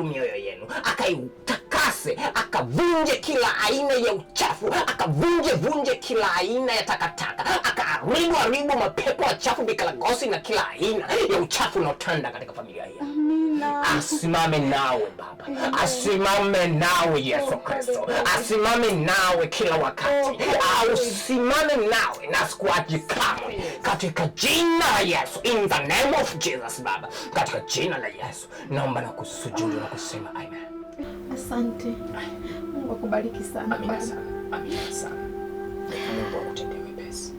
mioyo yenu, akaitakase, akavunje kila aina ya uchafu, akavunje vunje kila aina ya takataka, akaharibu haribu mapepo wachafu, vikaragosi na kila aina ya uchafu unaotanda katika familia hii. Amina. Asimame nawe Baba, asimame nawe Yesu Kristo, asimame nawe kila wakati, ausimame nawe na sikuachi kamwe, katika jina la Yesu, in the name of Jesus. Baba, katika jina la Yesu naomba na kusujudu na kusema amen. Asante. Mungu akubariki sana Amina baba. Sana, amina sana. Mungu akutendee wepesi.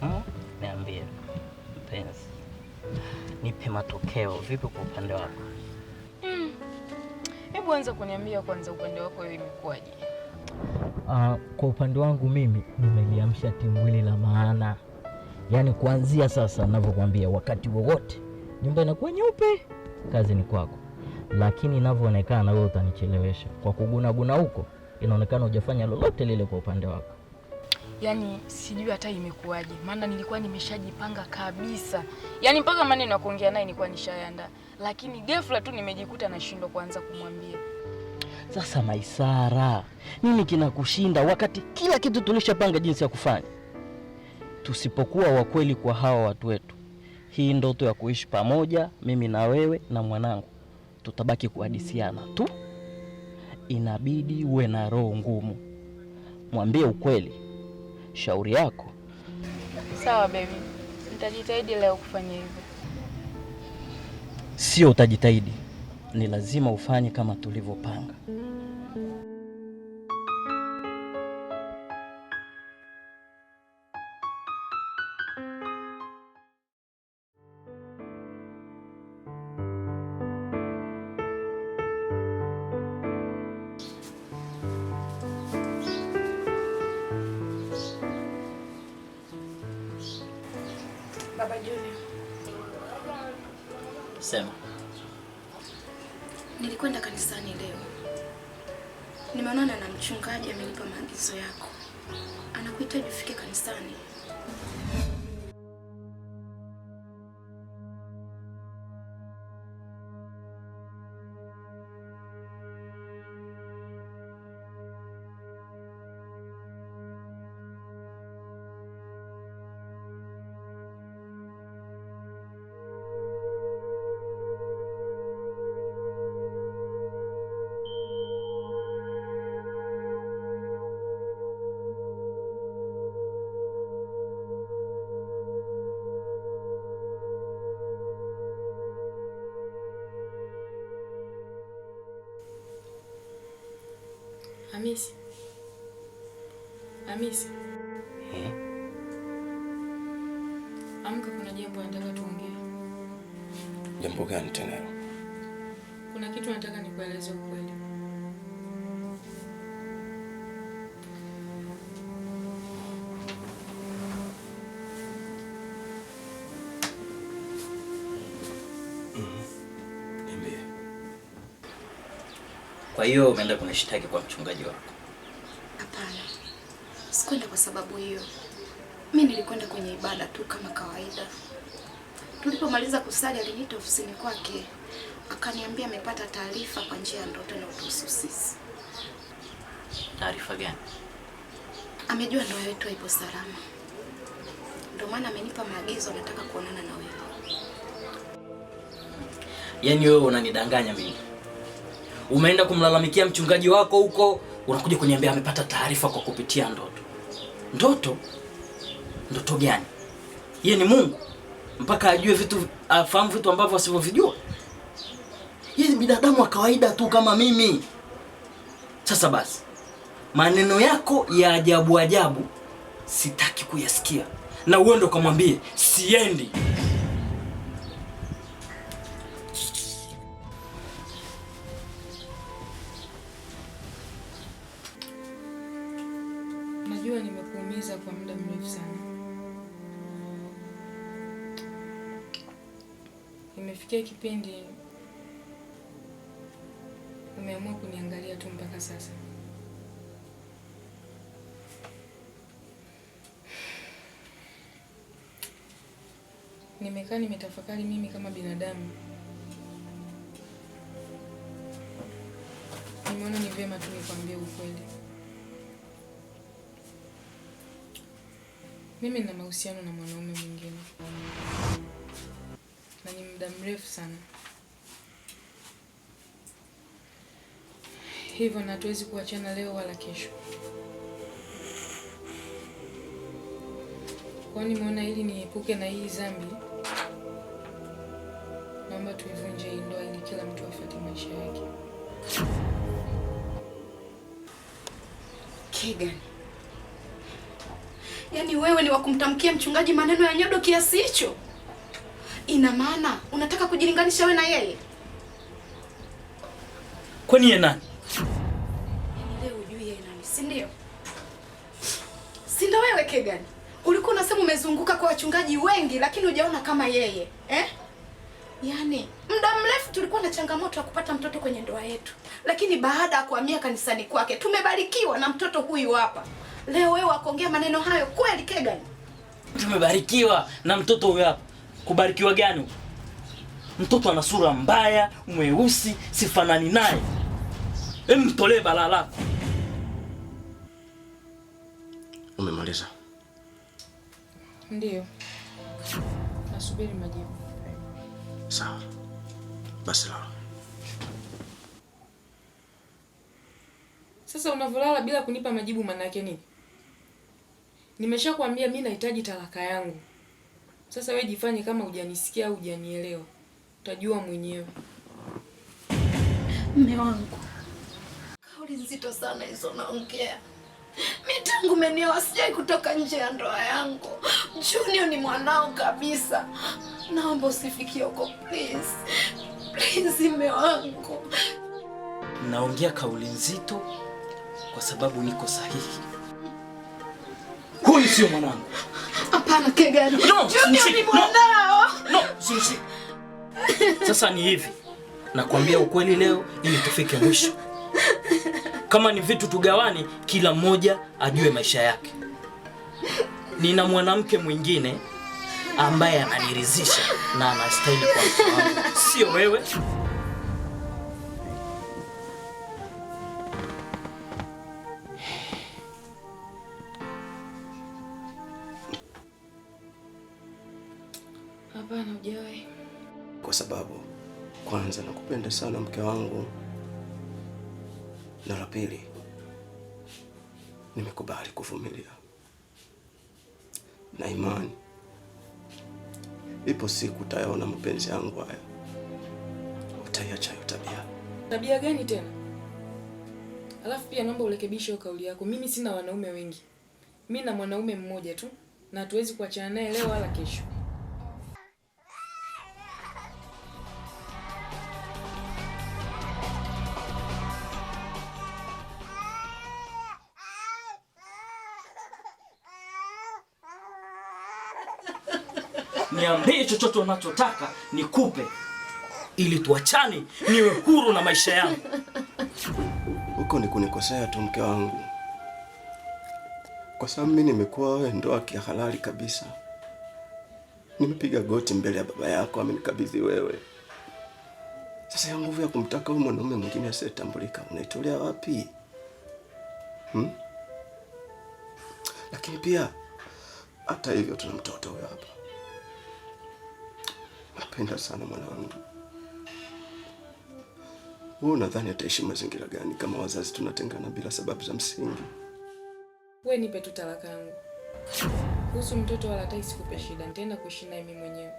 Amen. Niambie mpenzi, nipe matokeo. Vipi kwa upande wako? Hebu anza kuniambia kwanza upande wako wewe imekuwaje? Kwa upande wangu mimi nimeliamsha timbwili la maana, yaani kuanzia sasa ninavyokuambia, wakati wowote nyumba inakuwa nyeupe, kazi ni kwako. Lakini inavyoonekana wewe utanichelewesha kwa kugunaguna huko, inaonekana hujafanya lolote lile kwa upande wako. Yaani sijui hata imekuwaje, maana nilikuwa nimeshajipanga kabisa, yaani mpaka maneno ya kuongea naye nilikuwa nishayandaa, lakini ghafla tu nimejikuta nashindwa kuanza kumwambia. Sasa Maisara, nini kinakushinda wakati kila kitu tulishapanga jinsi ya kufanya? Tusipokuwa wakweli kwa hawa watu wetu, hii ndoto ya kuishi pamoja mimi na wewe na mwanangu, tutabaki kuhadisiana tu. Inabidi uwe na roho ngumu, mwambie ukweli. Shauri yako. Sawa baby, nitajitahidi leo kufanya hivyo. Sio utajitahidi, ni lazima ufanye kama tulivyopanga. Baba Junior, Sema. Nilikwenda kanisani leo. Nimeonana na mchungaji, amenipa maagizo yako. Anakuhitaji ufike kanisani. Hamisi, Hamisi, Eh? Amka, kuna jambo nataka tuongee. Jambo gani tena hilo? Kuna kitu nataka nikueleze ukweli. Niambie. Kwa hiyo umeenda kunishtaki kwa mchungaji wako? Hapana, sikwenda kwa sababu hiyo. Mi nilikwenda kwenye ibada tu kama kawaida. Tulipomaliza kusali, aliniita ofisini kwake, akaniambia amepata taarifa kwa njia ya ndoto inayotuhusu sisi. Taarifa gani? Amejua ndoa yetu haipo salama, ndio maana amenipa maagizo, nataka kuonana na wewe. Yaani wewe unanidanganya mimi. Umeenda kumlalamikia mchungaji wako huko, unakuja kuniambia amepata taarifa kwa kupitia ndoto. Ndoto? Ndoto gani? Yeye ni Mungu mpaka ajue vitu, afahamu vitu ambavyo asivyovijua? Yeye ni binadamu wa kawaida tu kama mimi. Sasa basi, Maneno yako ya ajabu ajabu sitaki kuyasikia. Na uende ukamwambie siendi. Najua nimekuumiza kwa muda mrefu sana. Imefikia kipindi umeamua kuniangalia tu mpaka sasa. Nimekaa nimetafakari mimi kama binadamu. Nimeona ni vyema tu nikwambie ukweli. Mimi nina mahusiano na mwanaume mwingine. Na ni muda mrefu sana. Hivyo na hatuwezi kuachana leo wala kesho. Kwa hiyo nimeona ili niepuke na hii dhambi, naomba tuivunje hii ndoa ili kila mtu afuate maisha yake. Kegan, yaani wewe ni wa kumtamkia mchungaji maneno ya nyodo kiasi hicho? Ina maana unataka kujilinganisha wewe na yeye? Kwani yeye nani? Yaani leo hujui yeye nani, si ndio? Si ndio wewe Kegan? Ulikuwa unasema umezunguka kwa wachungaji wengi lakini hujaona kama yeye, eh? Yaani muda mrefu tulikuwa na changamoto ya kupata mtoto kwenye ndoa yetu. Lakini baada ya kuhamia kanisani kwake tumebarikiwa na mtoto huyu hapa. Leo wewe wakuongea maneno hayo kweli Kegan? Tumebarikiwa na mtoto huyu hapa. Kubarikiwa gani? Mtoto ana sura mbaya, mweusi, sifanani naye. Hem, mtolee balaa lako. Umemaliza? Ndiyo. Nasubiri majibu. Sawa. Basi lala. Sasa unavolala bila kunipa majibu maana yake nini? Nimeshakwambia mimi nahitaji talaka yangu. Sasa wewe jifanye kama hujanisikia au hujanielewa. Utajua mwenyewe. Mume wangu, kauli nzito sana hizo naongea. Mimi tangu umenioa sijai kutoka nje ya ndoa yangu. Junior ni mwanao kabisa. Naomba usifikie huko please. Please mume wangu. Naongea kauli nzito kwa sababu niko sahihi. Huyu sio mwanangu. Hapana Kegan. No, Junior ni mwanao. No, usinishike. Sasa ni hivi. Nakwambia ukweli leo ili tufike mwisho. Kama ni vitu tugawane, kila mmoja ajue maisha yake. Nina mwanamke mwingine ambaye ananiridhisha na anastahili kwa mke wangu. Sio wewe. Hapana, hujawahi. Kwa sababu kwanza nakupenda sana mke wangu, na la pili nimekubali kuvumilia na imani ipo siku utayaona mapenzi yangu haya, utaiacha hiyo tabia. Tabia gani tena? Alafu pia naomba urekebishe kauli yako. Mimi sina wanaume wengi. Mimi na mwanaume mmoja tu na hatuwezi kuachana naye leo wala kesho. Niambie chochote unachotaka nikupe ili tuachane, niwe huru na maisha yangu. Huko ni kunikosea tu mke wangu, kwa sababu mimi nimekuwa wewe ndoa kihalali kabisa. Nimepiga goti mbele ya baba yako, amenikabidhi wewe. Sasa ya nguvu ya kumtaka huyu mwanaume mwingine asiyetambulika unaitolea wapi? Lakini pia hata hivyo tuna mtoto huyo hapa. Napenda sana mwanangu. Wewe unadhani ataishi mazingira gani kama wazazi tunatengana bila sababu za msingi? Wewe nipe tu talaka yangu. Kuhusu mtoto wala hata isikupe shida, nitaenda kuishi naye mimi mwenyewe.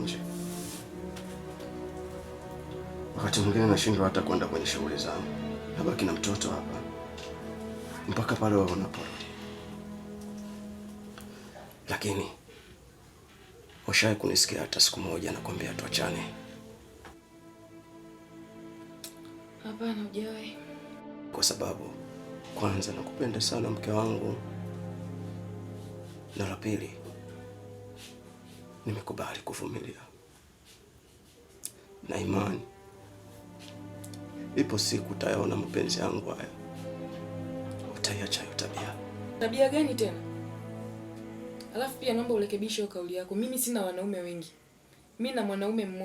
Nje. Wakati mwingine nashindwa hata kwenda kwenye shughuli zangu, nabaki na mtoto hapa mpaka pale wewe unaporudi. Lakini ushawahi kunisikia hata siku moja nakwambia tuachane? Hapana, hujawahi. Kwa sababu kwanza nakupenda sana mke wangu, na la pili nimekubali kuvumilia na imani ipo siku utayaona mapenzi yangu haya, utaiacha hiyo tabia. Tabia gani tena? Alafu pia naomba urekebishe hiyo kauli yako. Mimi sina wanaume wengi, mi na mwanaume mmoja.